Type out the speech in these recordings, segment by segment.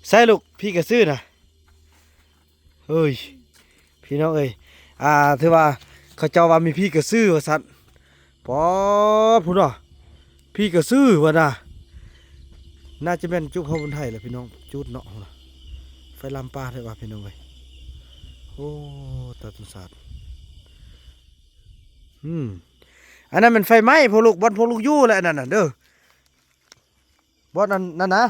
ໃສ່ລູກ ຜີກະສືນະ. ເຮີ້ຍ ພີ່ນ້ອງເອີຍ ອ່າ ຖືວ່າເຂົາເຈົ້າວ່າມີຜີກະສືວ່າຊັ້ນ. ປໍ ພຸ້ນນະ ຜີກະສືວ່ານະ. ໜ້າຈະແມ່ນຈຸເຜົ່າບຸນໄທແຫຼະພີ່ນ້ອງ ຈູດເນາະ. ພຸ້ນນະ ໄຟລາມປ່າແທ້ວ່າພີ່ນ້ອງເອີຍ. ໂອ້ ຕາຕົນສາດ. ອືມ ອັນນັ້ນແມ່ນໄຟໄໝ້ພວກລູກ ບ່ອນພວກລູກຢູ່ແຫຼະ ອັນນັ້ນນະເດີ. ບ່ອນອັນນັ້ນນະ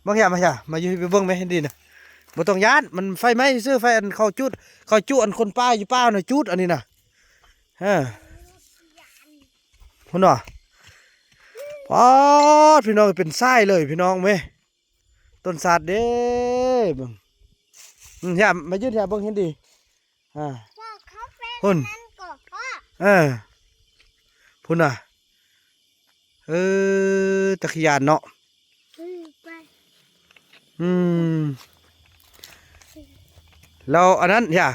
ມາເພຍ ມາເພຍ ມາຢູ່ພີ້ ໄປເບິ່ງແມ ເຫັນດີນະ. ບໍ່ຕ້ອງຢ້ານ ມັນໄຟໄໝ້ຊື່ ໄຟອັນເຂົາຈູດ ເຂົາຈຸອັນຄົນປ່າຢູ່ປ່ານະ ຈູດອັນນີ້ນະ. ເອີ ພຸ້ນນະ ປາດ ພີ່ນ້ອງ ເປັນສາຍເລີຍພີ່ນ້ອງເອີຍ. ຕົ້ນສາດເດ້ ເບິ່ງ ອືມ ເພຍ ມາຢືນເພຍ ເບິ່ງເຫັນດີ. ອ່າ ພໍ່ເຂົາເປັນ ພຸ້ນ ອັນນັ້ນກໍພໍ່ ເອີ ພຸ້ນນະ. ເອີ ຕາຂີ້ຢ້ານເນາະ. ອືມ ໄປ ອືມ ແລ້ວອັນນັ້ນ ຢ່າ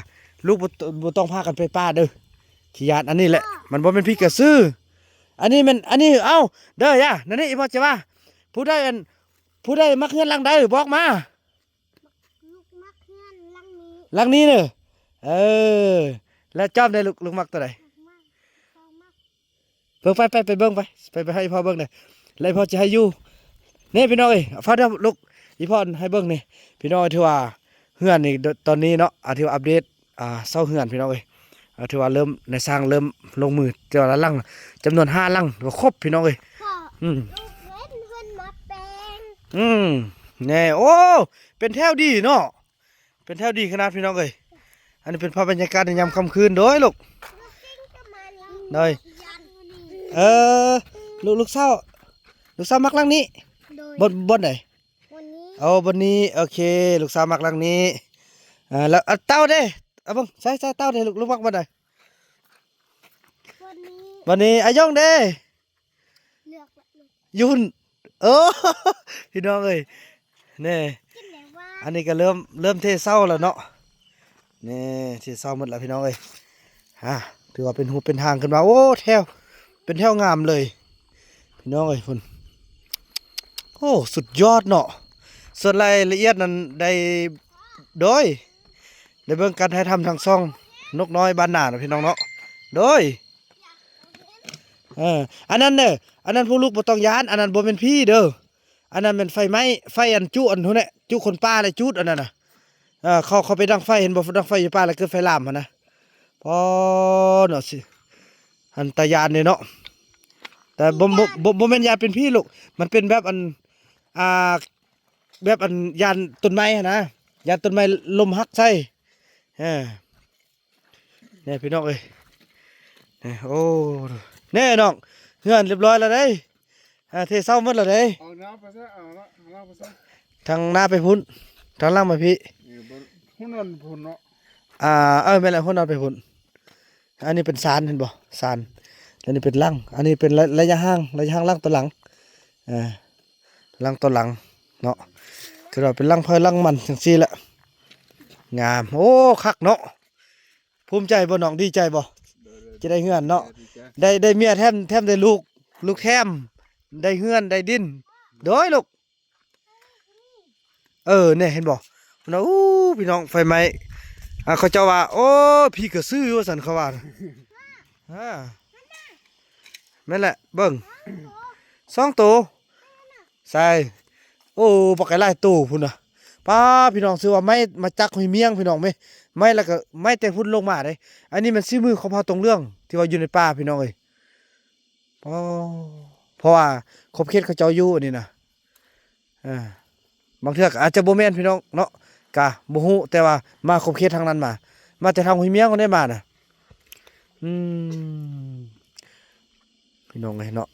ລູກບໍ່ ບໍ່ຕ້ອງພາກັນໄປປ່າເດີ ຂີ້ຢ້ານ. ອັນນີ້ແຫຼະ ມັນບໍ່ແມ່ນຜີກະສື. ອັນນີ້ແມ່ນ ອັນນີ້ ເອົ້າ ເດີ ຢ່າ ນັ້ນນີ້ ອີ່ພໍ່ຈະວ່າ ຜູ້ໃດ ອັນ ຜູ້ໃດມັກເຮືອນຫຼັງໃດບອກມາ. ລູກມັກເຮືອນຫຼັງນີ້ ຫຼັງນີ້ເດີ. ເອີ ແລ້ວຈອມໃດລູກ ລູກມັກຕົວໃດ? ມັກ ພໍ່ມັກ ເບິ່ງໄປ ໄປ ໄປເບິ່ງໄປ ໄປ ໄປໃຫ້ພໍ່ເບິ່ງເດີ ແລ້ວພໍ່ຈະໃຫ້ຢູ່. ນີ້ພີ່ນ້ອງເອີຍ ຟ້າວເດີລູກ ອີ່ພໍ່ໃຫ້ເບິ່ງນີ້ພີ່ນ້ອງເອີຍ. ຖືວ່າເຮືອນນີ້ ຕອນນີ້ເນາະ ອ່າ ຖືວ່າອັບເດດ ອ່າ ເຊົາເຮືອນພີ່ນ້ອງເອີຍ. ອ່າ ຖືວ່າເລີ່ມ ນາຍຊ່າງເລີ່ມລົງມື ແຕ່ວ່າລະຫຼັງ ຈຳນວນຫ້າຫຼັງກໍຄົບພີ່ນ້ອງເອີຍ. ອືມ ເພິ່ນ ເພິ່ນມາແປງ ອືມ ແນ່ ໂອ້ ເປັນແຖວດີເນາະ ເປັນແຖວດີຂະໜາດພີ່ນ້ອງເອີຍ. ອັນນີ້ເປັນພາບບັນຍາກາດໃນຍາມຄ່ຳຄືນ ໂດຍລູກ ໂດຍ ເອີ ລູກ ລູກສາວ ລູກສາວມັກຫຼັງນີ້ ໂດຍ ບ່ອນ ບ່ອນໃດ? ບ່ອນນີ້ ໂອ້ ບ່ອນນີ້ ໂອເຄ ລູກສາວມັກຫຼັງນີ້. ເອີ ແລ້ວ ເຕົ້າເດ້ ເອົາເບິ່ງ ໃສ່ ໃສ່ເຕົ້າເດ້ລູກ ລູກມັກບ່ອນໃດ? ບ່ອນນີ້ ບ່ອນນີ້ ອາຍົງເດ້? ເລືອກແລ້ວລູກ ຢູ່ ໂອ້ ພີ່ນ້ອງເອີຍ ແນ່ ອັນນີ້ກໍເລີ່ມ ເລີ່ມເທເສົາແລ້ວເນາະ. ແນ່ ເທເສົາໝົດແລ້ວພີ່ນ້ອງເອີຍ. ອ່າ ຖືວ່າເປັນຮູບເປັນຮ່າງຂຶ້ນມາ ໂອ້ ແຖວ ເປັນແຖວງາມເລີຍພີ່ນ້ອງເອີຍ. ພຸ້ນ ໂອ້ ສຸດຍອດເນາະ. ສ່ວນລາຍລະອຽດນັ້ນໄດ້ ໂດຍ ໄດ້ເບິ່ງການຖ່າຍທຳທາງຊ່ອງນົກນ້ອຍບ້ານນາເນາະ ພີ່ນ້ອງເນາະ ໂດຍ. ເອີ ອັນນັ້ນເດີ ອັນນັ້ນພວກລູກບໍ່ຕ້ອງຢ້ານ ອັນນັ້ນບໍ່ແມ່ນຜີເດີ ອັນນັ້ນແມ່ນໄຟໄໝ້ ໄຟອັນຈຸອັນພຸ້ນແຫຼະ ຈຸຄົນປ່າແຫຼະ ຈູດອັນນັ້ນນະ. ເອີ ເຂົາ ເຂົາໄປດັງໄຟ ເຫັນບໍ່ ດັງໄຟຢູ່ປ່າແລ້ວເກີດໄຟລາມຫັ້ນນະ. ພໍເນາະ ຊິ ອັນຕາຢ້ານເດ້ເນາະ ແຕ່ບໍ່ ບໍ່ ບໍ່ ບໍ່ແມ່ນຢ້ານເປັນຜີລູກ ມັນເປັນແບບອັນ ອ່າ ແບບອັນຢ້ານຕົ້ນໄມ້ຫັ້ນນະ ຢ້ານຕົ້ນໄມ້ລົ້ມຫັກໃສ່. ເອີ ນີ້ພີ່ນ້ອງເອີຍ ນີ້ ໂອ້ ນີ້ນ້ອງ ເຮືອນຮຽບຮ້ອຍແລ້ວເດ້. ອ່າ ເທເສົາໝົດແລ້ວເດ້ ເອົານ້ຳໄປໃສ່ ເອົາລະ ເອົານ້ຳໄປໃສ່ ທາງໜ້າໄປພຸ້ນ ທາງຫຼັງມາພີ້ ເອີ ບໍ່ ຫົວນອນພຸ້ນເນາະ. ອ່າ ເອີ ແມ່ນແຫຼະ ຫົວນອນໄປພຸ້ນ. ອັນນີ້ເປັນຊານ ເຫັນບໍ່ ຊານ ແລ້ວນີ້ເປັນຫຼັງ ອັນນີ້ເປັນໄລ ໄລຍະຫ່າງ ໄລຍະຫ່າງຫຼັງຕໍ່ຫຼັງ ເອີ ຫຼັງຕໍ່ຫຼັງເນາະ ຄືວ່າເປັນຫຼັງໃຜຫຼັງມັນຈັ່ງຊີ້ແຫຼະ. ງາມ ໂອ້ ຄັກເນາະ. ພູມໃຈບໍ່ນ້ອງ ດີໃຈບໍ່ ຈະໄດ້ເຮືອນເນາະ ໄດ້ ໄດ້ເມຍແຖມ ແຖມໄດ້ລູກ ລູກແຖມ ໄດ້ເຮືອນ ໄດ້ດິນ ໂດຍລູກ. ເອີ ແນ່ ເຫັນບໍ່ ພຸ້ນນະ ອູ້ ພີ່ນ້ອງ ໄຟໄໝ້ ອ່າ ເຂົາເຈົ້າວ່າ ໂອ້ ຜີກະສືວ່າຊັ້ນ ເຂົາວ່າ ອ່າ ແມ່ນແຫຼະ ເບິ່ງ ສອງໂຕ ໃສ່ ໂອ້ ບັກຫຼາຍໂຕພຸ້ນນະ. ປ້າ ພີ່ນ້ອງ ຊື່ວ່າໄມ້ມາຈາກຫ້ວຍມຽງ ພີ່ນ້ອງເອີຍ ໄມ້ ແລ້ວກໍໄມ້ແຕ່ພຸ້ນລົງມາເດ້. ອັນນີ້ແມ່ນສີມືຂອງເຜົ່າຕົງເຫຼືອງ ທີ່ວ່າຢູ່ໃນປ່າ ພີ່ນ້ອງເອີຍ. ອໍ ເພາະວ່າຂອບເຂດເຂົາເຈົ້າຢູ່ອັນນີ້ນະ ເອີ ບາງເທື່ອກໍອາດຈະບໍ່ແມ່ນພີ່ນ້ອງເນາະ ກະບໍ່ຮູ້ ແຕ່ວ່າມາຂອບເຂດທາງນັ້ນມາ ມາແຕ່ທາງຫ້ວຍມຽງພຸ້ນເດ້ມານະ. ອືມ ພີ່ນ້ອງເອີຍເນາະ.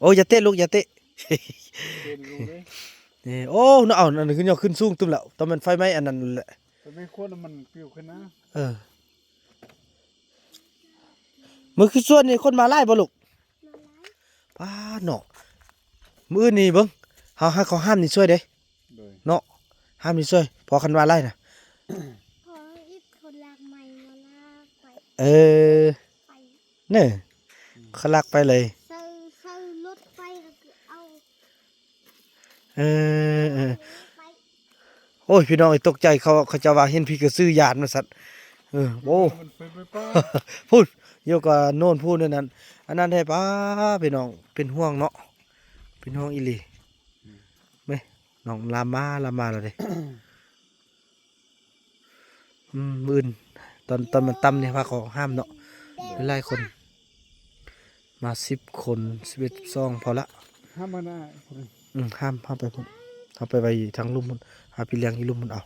ໂອ້ ຢ່າເຕະລູກ ຢ່າເຕະ ເປັນລູກເດ້ ນີ້ ໂອ້ ເນາະ ເອົາ ອັນນັ້ນຂຶ້ນ ຍົກຂຶ້ນສູງຕຶ້ມແລ້ວ ຕ້ອງແມ່ນໄຟໄໝ້ອັນນັ້ນແຫຼະ ໄຟໄໝ້ຄວັນມັນປິວຂຶ້ນນະ ເອີ. ມື້ຄືຊວນນີ້ຄົນມາຫຼາຍບໍ່ລູກ? ມາຫຼາຍ ປ້າເນາະ. ມື້ອື່ນນີ້ເບິ່ງ ເຮົາໃຫ້ເຂົາຫ້າມນີ້ຊ່ວຍເດ້ ໂດຍ ເນາະ ຫ້າມນີ້ຊ່ວຍ ເພາະຄັນວ່າຫຼາຍນະ ເພາະອີກຄົນລາກໄມ້ມາລາກໄປ ເອີ ໄປ ເນີ ອືມ ເຂົາລາກໄປເລີຍ ໃສ່ ໃສ່ລົດໄປ ແລ້ວກໍເອົາ. ເອີ ເອີ ໂອ້ຍ ພີ່ນ້ອງເອີຍ ຕົກໃຈ ເຂົາ ເຂົາເຈົ້າວ່າເຫັນຜີກະສືຢ້ານວ່າຊັ້ນ. ເອີ ໂອ້ ມັນໄປໄປປ່າ ພຸ້ນ ຢູ່ກະໂນນພຸ້ນ ນັ້ນ ອັນນັ້ນແທ້ ປ້າ ພີ່ນ້ອງ ເປັນຫ່ວງເນາະ ເປັນຫ່ວງອີ່ຫຼີ. ແມ່ ນ້ອງລາມມາ ລາມມາແລ້ວເດ້. ອືມ ມື້ອື່ນຕອນ ຕອນມັນຕ່ຳນີ້ພາເຂົາຫ້າມເນາະ ຫຼາຍໆຄົນ ມາສິບຄົນ ສິບເອັດ ສິບສອງ ພໍລະ ຫ້າມມານະ. ອືມ ຫ້າມ ຫ້າມໄປພຸ້ນ ເຮົາໄປໄວ້ທາງລຸ່ມພຸ້ນ ຫາໄປລ້ຽງຢູ່ລຸ່ມພຸ້ນເອົາ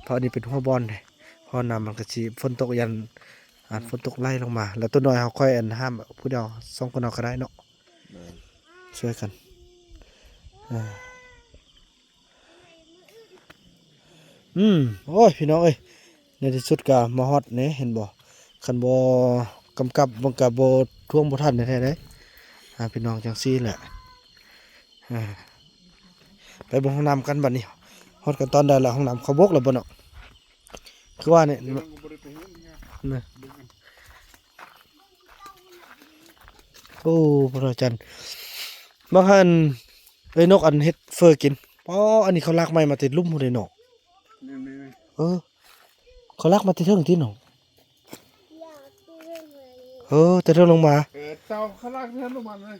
ເພາະອັນນີ້ເປັນຫົວບ່ອນເດ້ ເພາະນ້ຳມັນກະຊິ ຝົນຕົກຢ້ານ ອ່າ ຝົນຕົກໄຫຼລົງມາ ແລ້ວຕົວນ້ອຍເຮົາຄ່ອຍອັນຫ້າມຜູ້ດຽວ ສອງຄົນເຮົາກະໄດ້ເນາະ ຊ່ວຍກັນ ເອີ. ອືມ ໂອ້ຍ ພີ່ນ້ອງເອີຍ ໃນທີ່ສຸດກະມາຮອດແດ່ ເຫັນບໍ່ ຄັນບໍ່ກຳກັບມັນກະບໍ່ ທວງບໍ່ທັນແທ້ໆເດ້ ອ່າ ພີ່ນ້ອງ ຈັ່ງຊີ້ແຫຼະ. ອ່າ ໄປເບິ່ງຫ້ອງນ້ຳກັນບັດນີ້ ຮອດກັນຕອນໃດລະ ຫ້ອງນ້ຳເຂົາບົກແລ້ວບໍ່ເນາະ ຄືວ່ານີ້ນະ. ໂອ້ ພະອາຈານ ບາງຫັ້ນເອີຍນົກອັນເຮັດເຝີກິນ ອໍ ອັນນີ້ເຂົາລາກໄມ້ມາແຕ່ລຸ່ມພຸ້ນເດ້ເນາະ. ແມ່ນໆໆ ເອີ ເຂົາລາກມາແຕ່ເທິງຕິເນາະ ເອີ ແຕ່ເທິງລົງມາ ເອີ ເຈົ້າເຂົາລາກແຕ່ເທິງລົງມາເລີຍ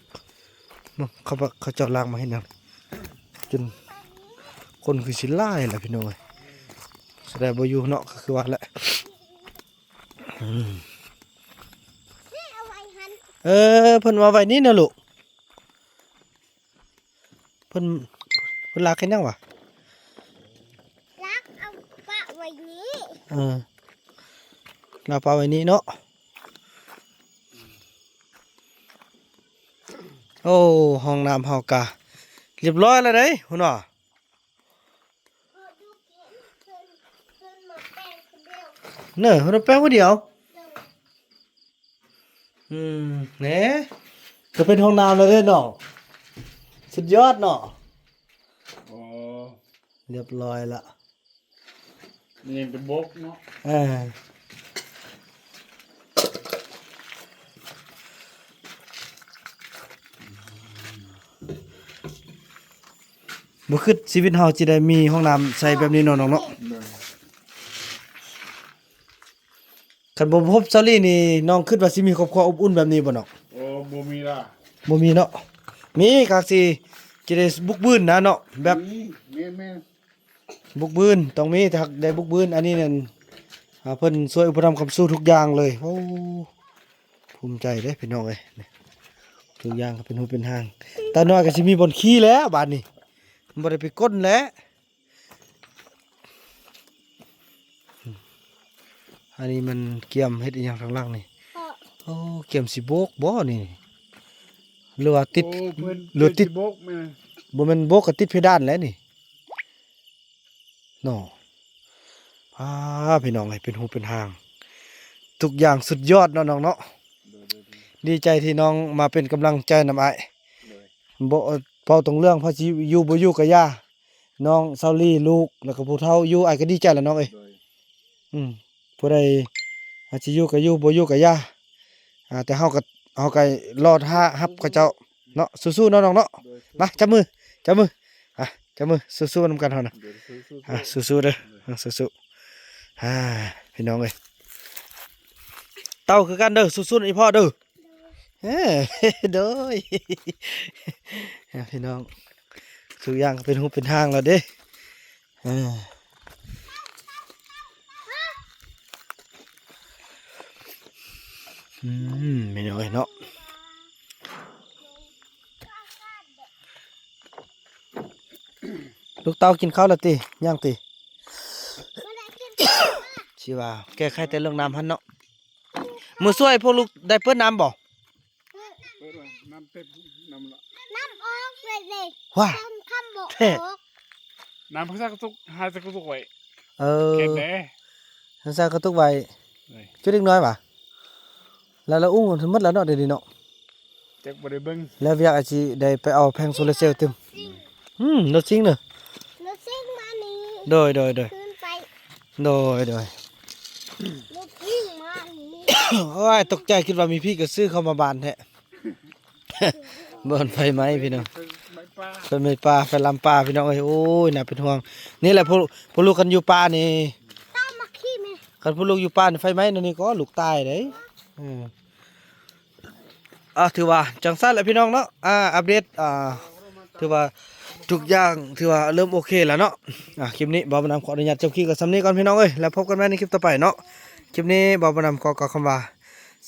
ເບິ່ງເຂົາ ເຂົາເຈົ້າລາກມາເຮັດຫຍັງ ຈົນຄົນຄືຊິຫຼາຍລະ ພີ່ນ້ອງເອີຍ ສະແດງບໍ່ຢູ່ເນາະ ກະຄືວ່າແຫຼະ. ອືມ ເອີ ເພິ່ນວ່າໄວ້ນີ້ນະລູກ ເພິ່ນ ເພິ່ນລາກເຮັດຫຍັງຫວາ? ລາກເອົາປະໄວ້ນີ້ ເອີ ລາກປະໄວ້ນີ້ເນາະ. ໂອ້ ຫ້ອງນ້ຳເຮົາກະລຽບຮ້ອຍແລ້ວເດ້ ພຸ້ນວ່າ. ເນີ ເພິ່ນມາແປງຜູ້ດຽວ ອືມ ແນ່ ກະເປັນຫ້ອງນ້ຳແລ້ວເດ້ນ້ອງ ສຸດຍອດເນາະ. ໂອ້ ລຽບຮ້ອຍລະ ຍັງແຕ່ບົກເນາະ ເອີ. ບໍ່ຄິດຊີວິດເຮົາຊິໄດ້ມີຫ້ອງນ້ຳໃຊ້ແບບນີ້ເນາະນ້ອງເນາະ. ໂດຍ ຄັນບໍ່ພົບສາວລີນີ້ ນ້ອງຄິດວ່າຊິມີຄອບຄົວອົບອຸ່ນແບບນີ້ບໍ່ນ້ອງ? ໂອ້ ບໍ່ມີລະ ບໍ່ມີເນາະ. ມີກະຊິ ຊິໄດ້ບຸກບືນນະເນາະ ແບບ ມີ ແມ່ນໆ ບຸກບືນຕ້ອງມີ ຖ້າໄດ້ບຸກບືນ ອັນນີ້ນັ້ນ ອ່າ ເພິ່ນຊ່ວຍອຸປະຖຳຄ້ຳຊູທຸກຢ່າງເລີຍ. ໂອ້ ພູມໃຈເດ້ພີ່ນ້ອງເອີຍ ທຸກຢ່າງກະເປັນຮູບເປັນຮ່າງ ຕານ້ອຍກະຊິມີບ່ອນຂີ່ແລ້ວບາດນີ້ ບໍ່ໄດ້ໄປກົ້ນແລ້ວ. ອັນນີ້ມັນກຽມເຮັດອີ່ຫຍັງທາງຫຼັງນີ້? ໂອ້ ກຽມຊິໂບກບໍ່ນີ້ ຫຼືວ່າຕິດ ໂອ້ ເພິ່ນ ຫຼືຕິດ ກຽມຊິໂບກແມ່ນ ບໍ່ແມ່ນໂບກກະຕິດເພດານແຫຼະນີ້ເນາະ. ອາ ພີ່ນ້ອງເອີຍ ເປັນຮູບເປັນຮ່າງ ທຸກຢ່າງສຸດຍອດເນາະນ້ອງເນາະ. ໂດຍ ໂດຍ ໂດຍ ດີໃຈທີ່ນ້ອງມາເປັນກຳລັງໃຈນຳອ້າຍ. ໂດຍ ບໍ່ ເວົ້າຕົງເລື່ອງ ເພາະຊິຢູ່ບໍ່ຢູ່ກະຢ່າ ນ້ອງສາວລີ ລູກ ແລ້ວກະຜູ້ເຖົ້າຢູ່ ອ້າຍກະດີໃຈແລ້ວນ້ອງເອີຍ. ໂດຍ ອືມ ຜູ້ໃດອາດຊິຢູ່ກະຢູ່ ບໍ່ຢູ່ກະຢ່າ ອ່າ ແຕ່ເຮົາກະ ເຮົາກະລໍຖ້າຮັບເຂົາເຈົ້າເນາະ. ສູ້ໆເນາະນ້ອງເນາະ. ໂດຍ ມາ ຈັບມື ຈັບມື ອ່າ ຈັບມື ສູ້ໆນຳກັນເຮົານະ. ໂດຍ ສູ້ໆ ອ່າ ສູ້ໆເດີ ອ່າ ສູ້ໆ. ອ່າ ພີ່ນ້ອງເອີຍ ເຕົ້າຄືກັນເດີ ສູ້ໆອີ່ພໍ່ເດີ. ເອີ ໂດຍ ພີ່ນ້ອງ ທຸກຢ່າງກະເປັນຮູບເປັນຮ່າງແລ້ວເດ້. ເອີ ອືມ ພີ່ນ້ອງເອີຍເນາະ. ລູກເຕົ້າກິນເຂົ້າແລ້ວຕິ? ຍັງຕິ? ຊິວ່າແກ້ໄຂແຕ່ເລື່ອງນ້ຳຫັ້ນເນາະ. ມື້ຊ່ວຍພວກລູກໄດ້ເປີດນ້ຳບໍ່? ເປີດວ່ານ້ຳເຕັມນ້ຳລະ ນ້ຳອອກເລີຍເດ້. ວ້າ ເຕັມຄຳບໍ່ອອກ. ນ້ຳພາສາກະຕຸກ ຫາສາກະຕຸກໄວ້. ເອີ ເກັບແດ່ ຫາສາກະຕຸກໄວ້. ເຈົ້າເດັກນ້ອຍຫວາ? ແລ້ວລະອຸ້ໝົດແລ້ວເນາະ ດຽວນີ້ເນາະ. ຈັກບໍ່ໄດ້ເບິ່ງ ແລ້ວວຽກອາດຊິໄດ້ໄປເອົາແຜງໂຊລາເຊວຕື່ມ. ອືມ ລົດຊິງເດີ ລົດຊິງມານີ້. ໂດຍ ໂດຍ ໂດຍ ຂຶ້ນໄປ. ໂດຍ ໂດຍ ລົດຊິງມານີ້. ໂອ້ຍ ຕົກໃຈ ຄິດວ່າມີຜີກະສືເຂົ້າມາບ້ານແທ້. ບ່ອນໄຟໄໝ້ພີ່ນ້ອງ ໄຟປ່າ. ໄຟໄໝ້ປ່າ ໄຟລາມປ່າ ພີ່ນ້ອງເອີຍ. ໂອ້ຍ ໜ້າເປັນຫ່ວງ. ນີ້ແຫຼະ ພວກ ພວກລູກຄັນຢູ່ປ່ານີ້ ຕາມມາຂີ່ແມ່ ຄັນພວກລູກຢູ່ປ່ານີ້ ໄຟໄໝ້ແນວນີ້ກໍລູກຕາຍເດ້. ເອີ ອ່າ ຖືວ່າຈັ່ງຊັ້ນແຫຼະພີ່ນ້ອງເນາະ. ອ່າ ອັບເດດ ອ່າ ຖືວ່າທຸກຢ່າງຖືວ່າເລີ່ມໂອເຄແລ້ວເນາະ. ອ່າ ຄລິບນີ້ບ່າວບຸນນຳຂໍອະນຸຍາດຈົບຄລິບກັນສ່ຳນີ້ກ່ອນພີ່ນ້ອງເອີຍ ແລ້ວພົບກັນໃໝ່ໃນຄລິບຕໍ່ໄປເນາະ. ຄລິບນີ້ບ່າວບຸນນຳຂໍກ່າວຄຳວ່າ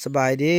ສະບາຍດີ.